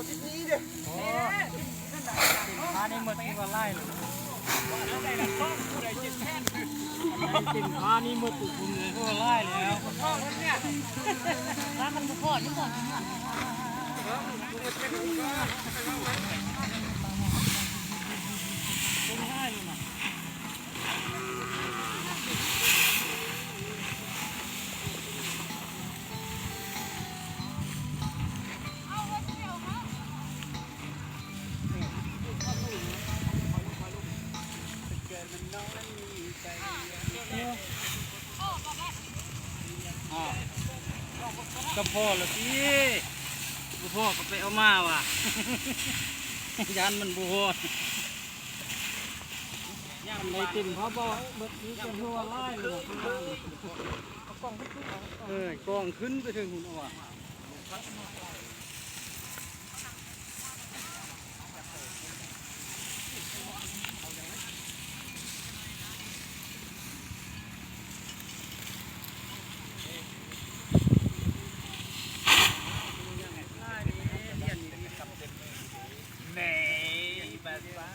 ນີ້ເດ້ ໂອ້ ເຕັມພານີ້ໝົດ ຄືວ່າຫຼາຍເລີຍ ເຕັມພານີ້ໝົດ ຄືວ່າຫຼາຍແລ້ວ ພາກັນບໍ່ພໍຢູ່ບໍ່ ເຕັມຫຼາຍເລີຍນະ. ອ້າວ ກໍພໍແລ້ວຕິ ບໍ່ພໍກໍໄປເອົາມາວ່າ ຢ້ານມັນບໍ່ພໍ ອັນໃດເຕັມເຂົາບໍ່ເບິດ ມີແຕ່ຫົວຫຼາຍເລີຍ ເອີ ກອງຂຶ້ນໄປເທິງພຸ້ນເອົາວ່າ. ແນ່ ແບບວ່າ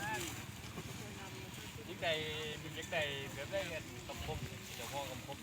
ຈັ່ງໃດ ມັນຈັ່ງໃດ ແບບໃດ ອັນຄຳຄົມ ເຈົ້າພໍ່ຄຳຄົມ.